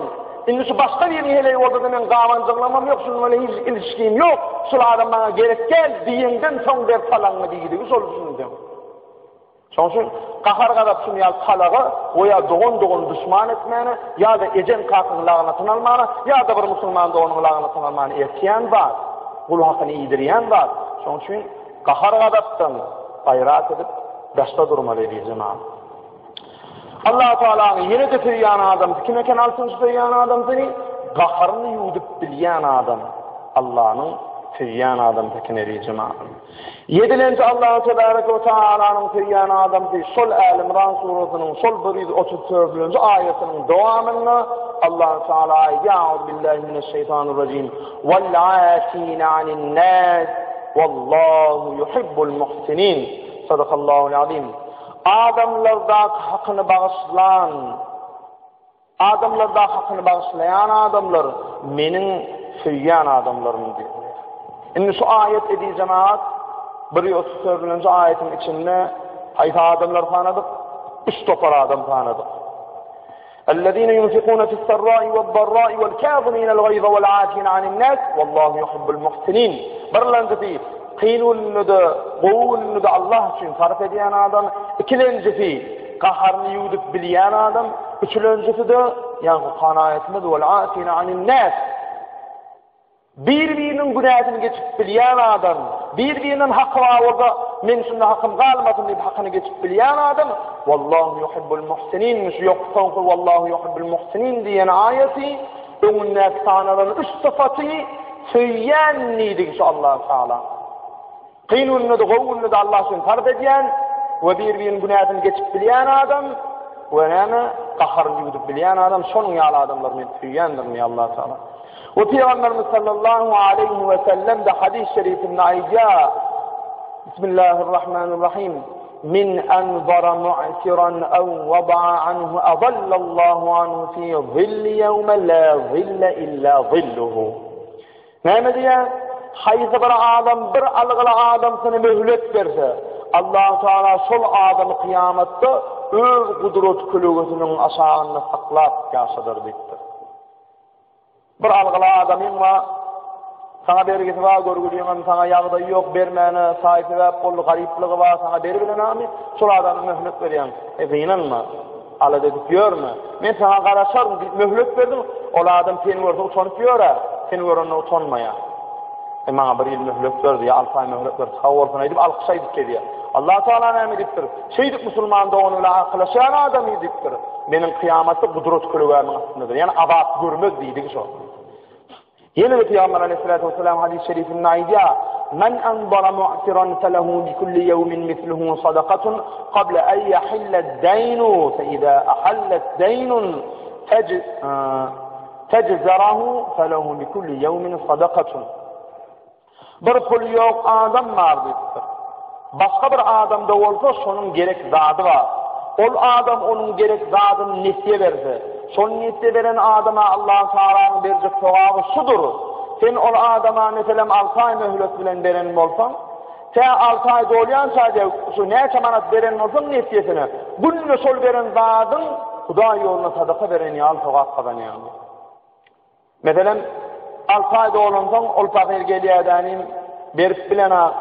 Indi şu başga biriniň heleýi bolsa-da meň gabanjyglamam ýok, şunuň bilen hiç ilişgim ýok. Şul adam maňa gerek däl diýeňden soň ber talaňy diýdigi şol düşünseň. Şonuň üçin gahar-gazap şuny ýaly talaga we ýa dogan-dogany duşman etmäne, ýa-da ejeň-kakaň lagnatyny almana, ýa-da bir musulman doganyň lagnatyny almana eltýän zat, gul hakyny iýdirýän zat. Şonuň üçin gahar-gazapdan gaýrat edip daşda durmaly eziz jemagat. Allah Taalanyň ýene-de söýýän adamsy kim eken altynjy söýýän adamsy? Gaharyny ýuwdup bilýän adam. Allanyň söýýän adamsy eken eziz jemagat. Ýedilenji Allahu tebareke we taalanyň söýýän adamsy şol Äl Imran surasynyň şol 134-nji aýatynyň dowamynda Allahu Teala aýdýar: Auzubillahi mineşşeýtanirrajim. Wal afina anin nas wallahu yuhibbul muhsinin. Sadakallahul azim. Adamlardaky hakyny bagyşlan, adamlardaky hakyny bagyşlaýan adamlar meniň söýýän adamlarym diýdi. Indi şu aýat eziz jemaat 134-nji aýatyň içinde haýsy adamlary sanadyk? Üç topar adam sanadyk. Ellezine yunfikune fi's-sarra'i wed-darra'i wel-kaziminel gaýza wel-afina anin-nas wallahu yuhibbul muhsinin. Birlenjisi kyn gününde-de, gowy gününde-de Allah üçin sarp edýän adam, ikilenjisi gaharyny ýuwdup bilýän adam, üçülenjisi-de ýaňky okan aýatymyz wel-afina anin-nas. Bir-biriniň günäsini geçip bilýän adam, bir-birinden haky bar bolsa, men şunda hakym galmasyn diýip hakyny geçip bilýän adam, Wallahu yuhibbul muhsinin, şu ýok soňky Wallahu yuhibbul muhsinin diýen aýaty öňündäki sanalan üç sypaty söýýän diýdigi şu Allah Taala. Kyn günde-de, gowy günde-de Allah üçin sarp edýän we bir-biriniň günäsini geçip bilýän adam we näme, gaharyny ýuwdup bilýän adam, şonuň ýaly adamlary men söýýändirin diýýär Allah Taala. We Pygamberimiz sallallahu aleýhi we sellem-de hadys şerifinde aýdýar, Bismillahirrahmanirrahim. Min anzara mu'siran aw wada'a anhu adallallahu anhu fi zilli yawma la zilla illa zilluhu. Näme diýýär? Haýsy bir adam bir algyly adamsyna möhlet berse, Allahu Teala şol adamy kyýamatda öz gudrat kölegesiniň aşagynda saklap ýaşadar diýipdir. Bir algyly adamyň bar, saňa bergisi bar, görgüliňem saňa ýagdaýy ýok, bermäne saý-sebäp boldy, garyplygy bar, saňa beribilenami, şol adama möhlet berýäň. E, gynanma. Alada edip ýörme. Men saňa garaşaryn diýip möhlet berdiň, ol adam seni görse utanyp ýör-ä, seni görende utanmaýar. E, maňa bir ýyl möhlet berdi, ýa alty aý möhlet berdi, sag bolsun aýdyp, alkyş aýdyp gezýär. Allah Taala näme diýipdir? Şeýdip musulman dogany bilen arkalaşýan adamy diýipdir. Meniň kyýamatda gudrat kölegämiň astyndadyr. Ýagny azap görmez diýdigi şo. Ýene-de Pygamber aleyhissalatu vesselam hadys şerifinde aýdýar, Men anzara mu'siran felehu bi kulli ýewmin misluhu sadakatun qabla an yahilla ad-daýnu fe iza ahalla ad-daýnun fejzarahu felehu bi kulli ýewmin sadakatun. Bir puly ýok adam bar diýipdir. Başga bir adamda bolsa şonuň gerek zady bar. Ol adam onuň gerek zadyny nesýe berse, şol nesýe beren adama Allahu Tagalanyň berjek sogaby şudur. Sen ol adama meselem alty aý möhlet bilen beren bolsaň, tä alty aý dolýança diýip, şu näçe manat beren bolsaň nesýesine, günde şol beren zadyň Hudaý ýoluna sadaka beren ýaly sogap gazanýaň. Meselem, alty aý dolansoň, ol pahyr gelýädänim, berip bilenak.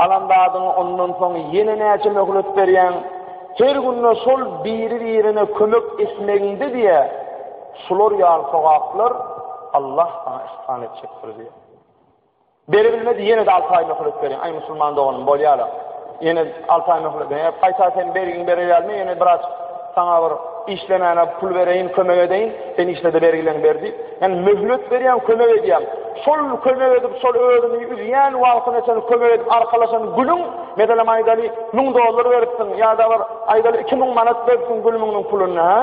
Alan zadyňy ondan soň ýene näçe möhlet berýäň? Her günde şol biri-birine kömek etmegiňde diýä, şular ýaly sogaplar Allah saňa ihsan etjekdir diýä. Beribilmedi ýene-de alty aý möhlet berýän. Aý musulman doganym bolýala. Ýene alty aý möhlet berýän. Gaýta sen bergiňi berýälmi ýene biraz saňa bir işlemäne pul bereýin, kömek edeýin. Sen işlede bergileňi ber diýip. Ýani möhlet berýän, kömek edýän. Şol kömek edip, şol özüni üzýän wagtyna çenli kömek edip arkalaşan günüň, meselem aýdaly 1000 dollar beripsiň ýa-da bir aýdaly 2000 manat beripsiň gülmüňiň puluny, ha?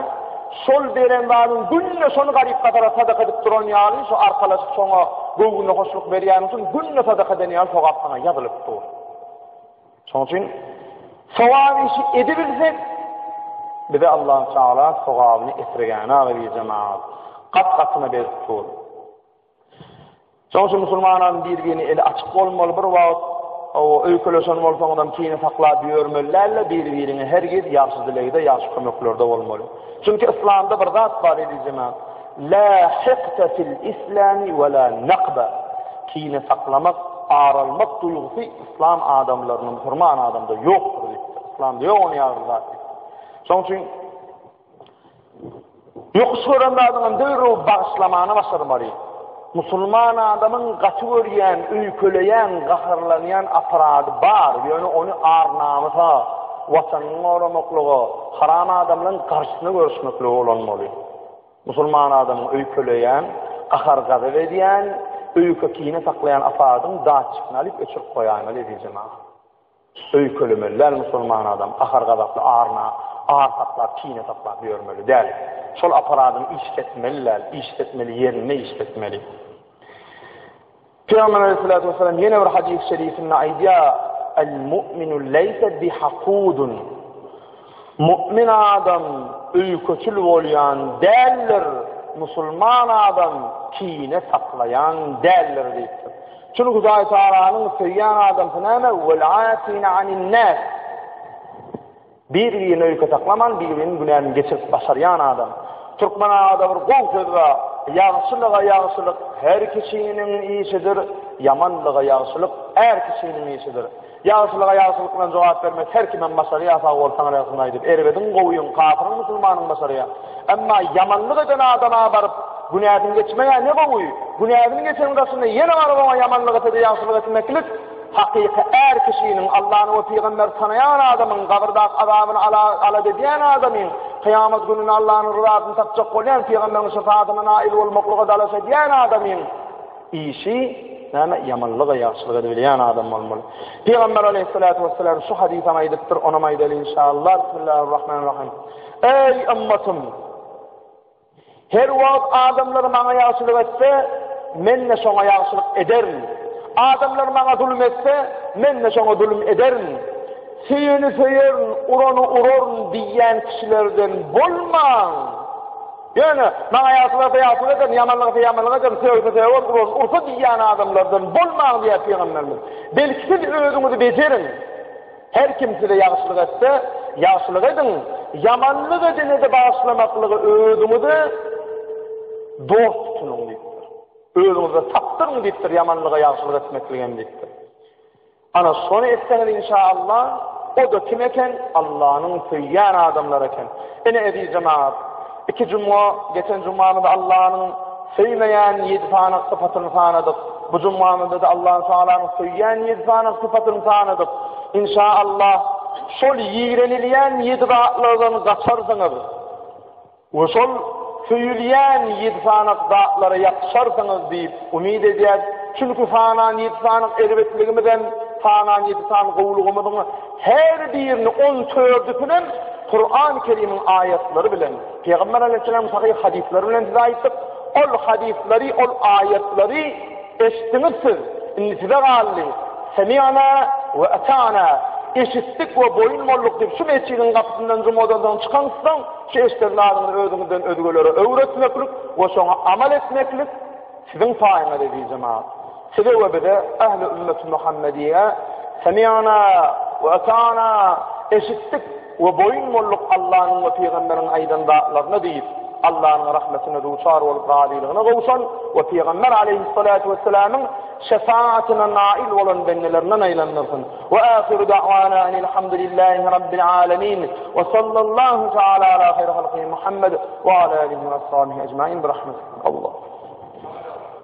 Şol beren zadyň günde şony garyp-gasara sadaka edip duran ýaly, şo arkalaşyp şoňa göwnüne hoşluk berýäniň üçin günde sadaka eden ýaly sogap saňa ýazylyp dur. Şonuň üçin sogap işi edibilsek, bize Allah Taala sogabyny esirgäne agyz jemaat gat-gatyna berip dur. Şonuň üçin musulmanlaryň bir-birine eli açyk bolmaly, bir wagt öýkeleşen bolsaňyzam kine saklap ýörmeli däl-de, bir-biriňe hergiz ýagşy dilegde, ýagşy kömeklerde bolmaly. Çünki yslamda bir zat bar eziz jemaat. La hikte fil islami we la nakba. Kine saklamak, ar almak duýgusy yslam adamlarynyň, musulman adamda ýokdur diýipdir. Yslamda ýok onuň ýaly bir zat. Şonuň üçin Ýokuş gören zadyňam derrew bagyşlamana başarmaly. Musulman adamyň gaty görýän, öýkeleýän, gaharlanýan aparady bar, ýöne ony ar-namysa, watanyny goramaklyga, haram adamlaryň garşysyna göreşmeklige ulanmaly. Musulman adamyň öýkeleýän, gahar-gazap edýän, öýke-kine saklaýan aparadyň datçikini alyp öçürip goýaýmaly eziz jemagat. Öýkelemeli däl musulman adam gahar-gazaply aryna ar saklap, kine saklap ýörmeli däl. Şol aparadyny işletmeli däl, işletmeli ýerinde işletmeli. Pygamber aleyhissalatu vesselam ýene bir hadys-y şerifinde aýdýar, El mu'minu leýse bihakudun. Mu'min adam öýkeçil bolýan däldir, musulman adam kine saklaýan däldir diýipdir. Çünki Hudaý Tagalanyň söýýän adamsy näme? Wal afina anin nas. Bir-birine öýke saklaman, bir-biriniň günäsini geçirip başarýan adam. Türkmen agada bir gowy söz bar, Ýagşylyga ýagşylyk her kişiniň işidir, ýamanlyga ýagşylyk är kişiniň işidir. Ýagşylyga ýagşylyk bilen jogap bermek her kimem başarýar, sag bol saňa ýagşyny aýdyp, erbediň gowyň, kafyryň musulmanyň başarýar. Emma ýamanlyk eden adama baryp günäsini geçmeg-ä ne gowy, günäsini geçeniň daşynda ýene baryp oňa ýamanlyk etse-de ýagşylyk etmeklik hakyky är kişiniň, Allany we pygamberi tanaýan adamyň, gabyrdaky azabyny alada edýän adamyň, kyýamat gününde Allanyň ryzasyny tapjak bolýan, pygamberiň şefatyna nail bolmaklyga dalaş edýän adamyň Işi näme ýamanlyga ýagşylyk edebilýän adam bolmaly. Pygamber aleyhissalatu vesselam şu hadysam aýdypdyr, onam aýdaly inşallah. Bismillahirrahmanirrahim. Ey ümmetim! Her wagt adamlar maňa ýagşylyk etse, men-de şoňa ýagşylyk ederin. Adamlar maňa zulum etse, men-de şoňa zulum ederin. Söýeni söýerin, urany uraryn diýýän kişilerden bolmaň. Ýöne, maňa ýagşylyk etse ýagşylyk ederin, ýamanlyk etse ýamanlyk ederin, sögse söger, urarsa ursa diýýän adamlardan bolmaň diýýär pygamberimiz. Belki siz özüňizi bejeriň. Her kim size ýagşylyk etse, ýagşylyk ediň, ýamanlyk edene-de bagyşlamaklygy özüňize dost tutunyň diýipdir. Özüňize tapdyryň diýipdir, ýamanlyga ýagşylyk etmekligi hem diýipdir. Ana şony etseňiz inşaallah, o-da kim eken? Allanyň söýýän adamlary eken. Ine eziz jemagat, iki jumga, geçen jumamyzda Allanyň söýmeýän ýedi sany sypatyny sanadyk. Bu jumamyzda-da Allahu Tagalanyň söýýän ýedi sany sypatyny sanadyk. Inşaallah, şol ýigrenilýän ýedi zatlardan gaçarsyňyz. We şol söýülýän ýedi sanak zatlara ýapyşarsyňyz diýip umyt edýäs. Çünki sanan ýedi sanak erbetligimizem, sanan ýedi sany gowulygymyzyň her birini, on dördüsinem Kuran Kerimiň aýatlary bilen, Pygamber Aleyhisselamyň sahyh hadyslary bilen size aýtdyk. Ol hadyslary, ol aýatlary Eşitdiňiz siz, indi size galdy. Semi'na we ata'na, eşitdik we boýun bolduk diýip şu mesjidiň gapysyndan jumadan soň çykaňyzsoň, şu eşiden zadyňyzy özüňizden özgelere öwretmeklik we şoňa amal etmeklik siziň paýyňyz eziz jemagat. Size we bize ähli ümmeti Muhammediýe Semi'na we ata'na, eşitdik we boýun bolduk Allanyň we pygamberiň aýdan zatlaryna diýip, Allanyň rahmetine duçar bolup razylygyna gowşan we Pygamber aleýhissalatu wessalamyň şefaatyna nail bolan bendelerinden aýlandyrsyn. We ahiru da'wana enilhamdülillahi rabbil alamin we sallallahu taala ala haýri halkihi Muhammed we ala alihi we ashabihi ecmaîn bi rahmetik Allah.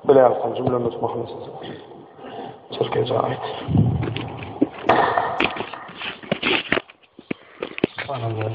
Bilal cümlemiz Muhammed sallallahu aleyhi ve sellem. Çirkeje aýt. Subhanallah.